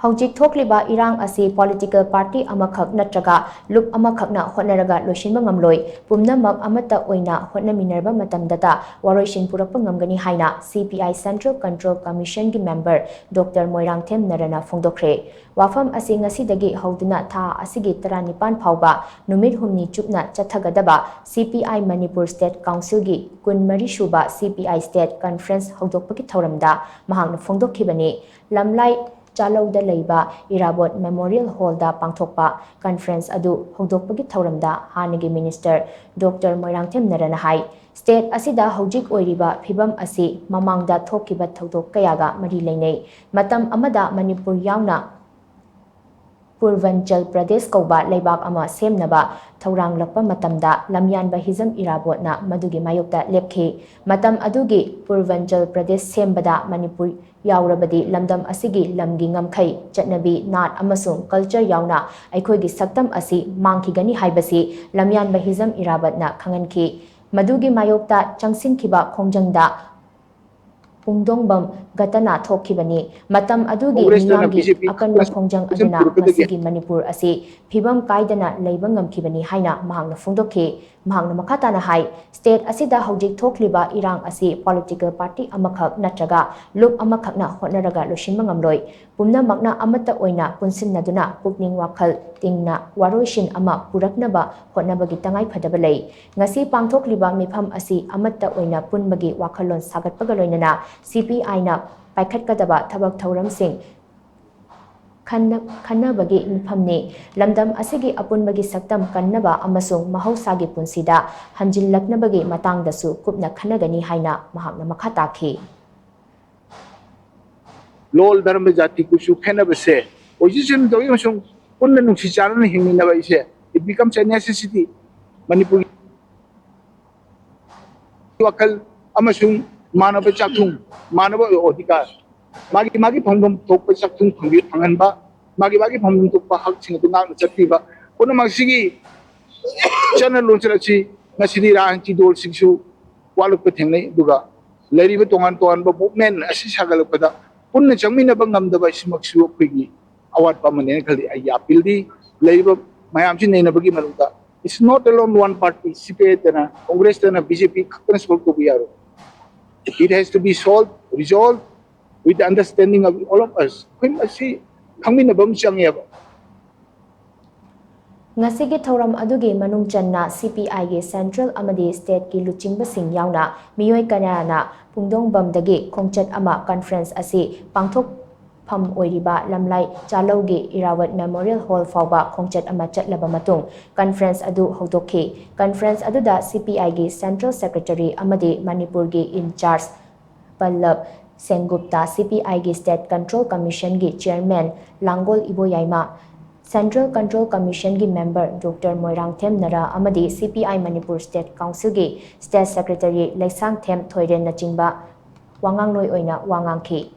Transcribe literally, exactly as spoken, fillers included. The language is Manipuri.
ꯍꯧꯖꯤꯛ ꯊꯣꯛꯂꯤꯕ ꯏꯔꯥꯡ ꯑꯁꯤ political party ꯑꯃꯈꯛ ꯅꯠꯇ꯭ꯔꯒ ꯂꯨꯞ ꯑꯃꯈꯛꯅ ꯍꯣꯠꯅꯔꯒ ꯂꯣꯏꯁꯤꯟꯕ ꯉꯝꯂꯣꯏ꯫ ꯄꯨꯝꯅꯃꯛ ꯑꯃꯠꯇ ꯑꯣꯏꯅ ꯍꯣꯠꯅꯃꯤꯟꯅꯔꯕ ꯃꯇꯝꯗꯇ ꯋꯥꯔꯣꯏꯁꯤꯟ ꯄꯨꯔꯛꯄ ꯉꯝꯒꯅꯤ ꯍꯥꯏꯅ C P I Central Control Commission ꯒꯤ member Doctor ꯃꯣꯏꯔꯥꯡꯊꯦꯝ ꯅꯔꯅ ꯐꯣꯡꯗꯣꯛꯈ꯭ꯔꯦ꯫ ꯋꯥꯐꯝ ꯑꯁꯤ ꯉꯁꯤꯗꯒꯤ ꯍꯧꯗꯨꯅ ꯊꯥ ꯑꯁꯤꯒꯤ ꯇꯔꯥꯅꯤꯄꯥꯟ ꯐꯥꯎꯕ ꯅꯨꯃꯤꯠ ꯍꯨꯝꯅꯤ ꯆꯨꯞꯅ ꯆꯠꯊꯒꯗꯕ C P I Manipur State Council ꯒꯤ ꯀꯨꯟꯃꯔꯤ ꯁꯨꯕ C P I State Conference ꯍꯧꯗꯣꯛꯄꯒꯤ ꯊꯧꯔꯝꯗ ꯃꯍꯥꯛꯅ ꯐꯣꯡꯗꯣꯛꯈꯤꯕꯅꯤ꯫ ꯂꯝꯂꯥꯏ ꯆꯥꯂꯧꯗ ꯂꯩꯕ ꯏꯔꯥꯕꯣꯠ Memorial Hall ꯗ ꯄꯥꯡꯊꯣꯛꯄ conference ꯑꯗꯨ ꯍꯧꯗꯣꯛꯄꯒꯤ ꯊꯧꯔꯝꯗ ꯍꯥꯟꯅꯒꯤ minister Doctor ꯃꯣꯏꯔꯥꯡꯊꯦꯝ ꯅꯔꯅ ꯍꯥꯏ, state ꯑꯁꯤꯗ ꯍꯧꯖꯤꯛ ꯑꯣꯏꯔꯤꯕ ꯐꯤꯚꯝ ꯑꯁꯤ ꯃꯃꯥꯡꯗ ꯊꯣꯛꯈꯤꯕ ꯊꯧꯗꯣꯛ ꯀꯌꯥꯒ ꯃꯔꯤ ꯂꯩꯅꯩ꯫ ꯃꯇꯝ ꯑꯃꯗ ꯃꯅꯤꯄꯨꯔ ꯌꯥꯎꯅ ꯄꯨꯔꯚꯟꯆꯜ ꯄ꯭ꯔꯗꯦꯁ ꯀꯧꯕ ꯂꯩꯕꯥꯛ ꯑꯃ ꯁꯦꯝꯅꯕ ꯊꯧꯔꯥꯡꯂꯛꯄ ꯃꯇꯝꯗ ꯂꯝꯌꯥꯟꯕ ꯍꯤꯖꯝ ꯏꯔꯥꯕꯣꯠꯅ ꯃꯗꯨꯒꯤ ꯃꯥꯌꯣꯛꯇ ꯂꯦꯞꯈꯤ꯫ ꯃꯇꯝ ꯑꯗꯨꯒꯤ ꯄꯨꯔꯚꯟꯆꯜ ꯄ꯭ꯔꯗꯦꯁ ꯁꯦꯝꯕꯗ ꯃꯅꯤꯄꯨꯔ ꯌꯥꯎꯔꯕꯗꯤ ꯂꯝꯗꯝ ꯑꯁꯤꯒꯤ ꯂꯝꯒꯤ ꯉꯝꯈꯩ, ꯆꯠꯅꯕꯤ, ꯅꯥꯠ ꯑꯃꯁꯨꯡ culture ꯌꯥꯎꯅ ꯑꯩꯈꯣꯏꯒꯤ ꯁꯛꯇꯝ ꯑꯁꯤ ꯃꯥꯡꯈꯤꯒꯅꯤ ꯍꯥꯏꯕꯁꯤ ꯂꯝꯌꯥꯟꯕ ꯍꯤꯖꯝ ꯏꯔꯥꯕꯠꯅ ꯈꯪꯍꯟꯈꯤ꯫ ꯃꯗꯨꯒꯤ ꯃꯥꯌꯣꯛꯇ ꯆꯪꯁꯤꯟꯈꯤꯕ ꯈꯣꯡꯖꯪꯗ ꯄꯨꯡꯗꯣꯡꯕꯝ ꯘꯇꯅꯥ ꯊꯣꯛꯈꯤꯕꯅꯤ꯫ ꯃꯇꯝ ꯑꯗꯨꯒꯤ ꯀꯣꯡꯒ꯭ꯔꯦꯁꯅ ꯃꯤꯌꯥꯝꯒꯤ ꯕꯤ ꯖꯦ ꯄꯤ ꯑꯀꯟꯕ ꯈꯣꯡꯖꯪ ꯄꯨꯁꯤꯟ ꯑꯗꯨꯅ ꯄꯨꯔꯛꯄꯗꯒꯤ ꯉꯁꯤꯒꯤ ꯃꯅꯤꯄꯨꯔ ꯑꯁꯤ ꯐꯤꯕꯝ ꯀꯥꯏꯗꯅ ꯂꯩꯕ ꯉꯝꯈꯤꯕꯅꯤ ꯍꯥꯏꯅ ꯃꯍꯥꯛꯅ ꯐꯣꯡꯗꯣꯛꯈꯤ꯫ ꯃꯍꯥꯛꯅ ꯃꯈꯥ ꯇꯥꯅ ꯍꯥꯏ, state ꯑꯁꯤꯗ ꯍꯧꯖꯤꯛ ꯊꯣꯛꯂꯤꯕ ꯏꯔꯥꯡ ꯑꯁꯤ political party ꯑꯃꯈꯛ ꯅꯠꯇ꯭ꯔꯒ ꯂꯨꯞ ꯑꯃꯈꯛꯅ ꯍꯣꯠꯅꯔꯒ ꯂꯣꯏꯁꯤꯟꯕ ꯉꯝꯂꯣꯏ꯫ ꯄꯨꯝꯅꯃꯛꯅ ꯑꯃꯠꯇ ꯑꯣꯏꯅ ꯄꯨꯟꯁꯤꯟꯅꯗꯨꯅ ꯄꯨꯛꯅꯤꯡ ꯋꯥꯈꯜ ꯇꯤꯡꯅ ꯋꯥꯔꯣꯏꯁꯤꯟ ꯑꯃ ꯄꯨꯔꯛꯅꯕ ꯍꯣꯠꯅꯕꯒꯤ ꯇꯉꯥꯏ ꯐꯗꯕ ꯂꯩ꯫ ꯉꯁꯤ ꯄꯥꯡꯊꯣꯛꯂꯤꯕ ꯃꯤꯐꯝ ꯑꯁꯤ ꯑꯃꯠꯇ ꯑꯣꯏꯅ ꯄꯨꯟꯕꯒꯤ ꯋꯥꯈꯜꯂꯣꯟ ꯁꯥꯒꯠꯄꯒ ꯂꯣꯏꯅꯅ C P I ꯅ ꯄꯥꯏꯈꯠꯀꯗꯕ ꯊꯕꯛ ꯊꯧꯔꯝꯁꯤꯡ ꯈꯟꯅ-, ꯈꯟꯅꯕꯒꯤ ꯃꯤꯐꯝꯅꯤ꯫ ꯂꯝꯗꯝ ꯑꯁꯤꯒꯤ ꯑꯄꯨꯟꯕꯒꯤ ꯁꯛꯇꯝ ꯀꯟꯅꯕ ꯑꯃꯁꯨꯡ ꯃꯍꯧꯁꯥꯒꯤ ꯄꯨꯟꯁꯤꯗ ꯍꯟꯖꯤꯜꯂꯛꯅꯕꯒꯤ ꯃꯇꯥꯡꯗꯁꯨ ꯀꯨꯞꯅ ꯈꯟꯅꯒꯅꯤ ꯍꯥꯏꯅ ꯃꯍꯥꯛꯅ ꯃꯈꯥ ꯇꯥꯈꯤ꯫ ꯂꯣꯜ, ꯙꯔꯃ, ꯖꯥꯇꯤ, ꯀꯨꯆꯨ ꯈꯦꯠꯅꯕꯁꯦ ꯑꯣꯏꯖꯁꯅꯨ ꯇꯧꯏ ꯑꯃꯁꯨꯡ ꯄꯨꯟꯅ ꯅꯨꯡꯁꯤ ꯆꯥꯟꯅꯅ ꯍꯤꯡꯃꯤꯟꯅꯕ ꯑꯁꯦ, it becomes a necessity꯫ ꯃꯅꯤꯄꯨꯔꯒꯤ ꯋꯥꯈꯜ ꯑꯃꯁꯨꯡ ꯃꯥꯟꯅꯕ ꯆꯥꯛꯊꯨꯡ, ꯃꯥꯟꯅꯕ ꯑꯣꯏꯕ ꯑꯣꯙꯤꯀꯥꯔ, ꯃꯥꯒꯤ ꯃꯥꯒꯤ ꯐꯪꯐꯝ ꯊꯣꯛꯄ ꯆꯥꯛꯊꯨꯡ ꯐꯪꯕꯤ-, ꯐꯪꯍꯟꯕ, ꯃꯥꯒꯤ ꯃꯥꯒꯤ ꯐꯪꯐꯝ ꯊꯣꯛꯄ ꯍꯛꯁꯤꯡ ꯑꯗꯨ ꯉꯥꯛꯅ ꯆꯠꯄꯤꯕ, ꯄꯨꯝꯅꯃꯛꯁꯤꯒꯤ ꯆꯠꯅ ꯂꯣꯟꯆꯠ ꯑꯁꯤ ꯉꯁꯤꯗꯤ ꯔꯥꯖꯅꯤꯇꯤ ꯗꯣꯜꯁꯤꯡꯁꯨ ꯋꯥꯠꯂꯛꯄ ꯊꯦꯡꯅꯩ꯫ ꯑꯗꯨꯒ ꯂꯩꯔꯤꯕ ꯇꯣꯉꯥꯟ ꯇꯣꯉꯥꯟꯕ movement ꯑꯁꯤ ꯁꯥꯒꯠꯂꯛꯄꯗ ꯄꯨꯟꯅ ꯆꯪꯃꯤꯟꯅꯕ ꯉꯝꯗꯕ ꯑꯁꯤꯃꯛꯁꯨ ꯑꯩꯈꯣꯏꯒꯤ ꯑꯋꯥꯠꯄ ꯑꯃꯅꯦꯅ ꯈꯜꯂꯤ꯫ ꯑꯩꯒꯤ appeal ꯗꯤ ꯂꯩꯔꯤꯕ ꯃꯌꯥꯝꯁꯤ ꯅꯩꯅꯕꯒꯤ ꯃꯅꯨꯡꯗ, it's not alone one party, C P I ꯇꯅ, Congress ꯇꯅ, B J P ꯈꯛꯇꯅ solve ꯇꯧꯕ ꯌꯥꯔꯣꯏ꯫ It has to be solved, resolved with the understanding of all of us. ꯑꯩꯈꯣꯏ ꯃꯁꯤ ꯈꯪꯃꯤꯟꯅꯕ ꯑꯃ ꯆꯪꯉꯦꯕ꯫ ꯉꯁꯤꯒꯤ ꯊꯧꯔꯝ ꯑꯗꯨꯒꯤ ꯃꯅꯨꯡ ꯆꯟꯅ C P I ꯒꯤ central ꯑꯃꯗꯤ state ꯀꯤ ꯂꯨꯆꯤꯡꯕꯁꯤꯡ ꯌꯥꯎꯅ ꯃꯤꯑꯣꯏ ꯀꯌꯥꯅ ꯄꯨꯡꯗꯣꯡꯕꯝꯗꯒꯤ ꯈꯣꯡꯆꯠ ꯑꯃ conference ꯑꯁꯤ ꯄꯥꯡꯊꯣꯛꯐꯝ ꯑꯣꯏꯔꯤꯕ ꯂꯝꯂꯥꯏ ꯆꯥꯂꯧꯒꯤ ꯏꯔꯥꯋꯠ Memorial Hall ꯐꯥꯎꯕ ꯈꯣꯡꯆꯠ ꯑꯃ ꯆꯠꯂꯕ ꯃꯇꯨꯡ conference ꯑꯗꯨ ꯍꯧꯗꯣꯛꯈꯤ꯫ Conference ꯑꯗꯨꯗ C P I ꯒꯤ central secretary ꯑꯃꯗꯤ ꯃꯅꯤꯄꯨꯔꯒꯤ in charge ꯄꯜꯂꯕ ꯁꯦꯟꯒꯨꯞꯇ, C P I ꯒꯤ state control commission ꯒꯤ chairman ꯂꯥꯡꯒꯣꯜ ꯏꯕꯣꯌꯥꯏꯃ, central control commission ꯒꯤ member Doctor ꯃꯣꯏꯔꯥꯡꯊꯦꯝ ꯅꯔꯥ ꯑꯃꯗꯤ C P I Manipur state council ꯒꯤ state secretary ꯂꯩꯁꯥꯡꯊꯦꯝ ꯊꯣꯏꯔꯦꯟꯅꯆꯤꯡꯕ ꯋꯥꯉꯥꯡꯂꯣꯏ ꯑꯣꯏꯅ ꯋꯥ ꯉꯥꯡꯈꯤ꯫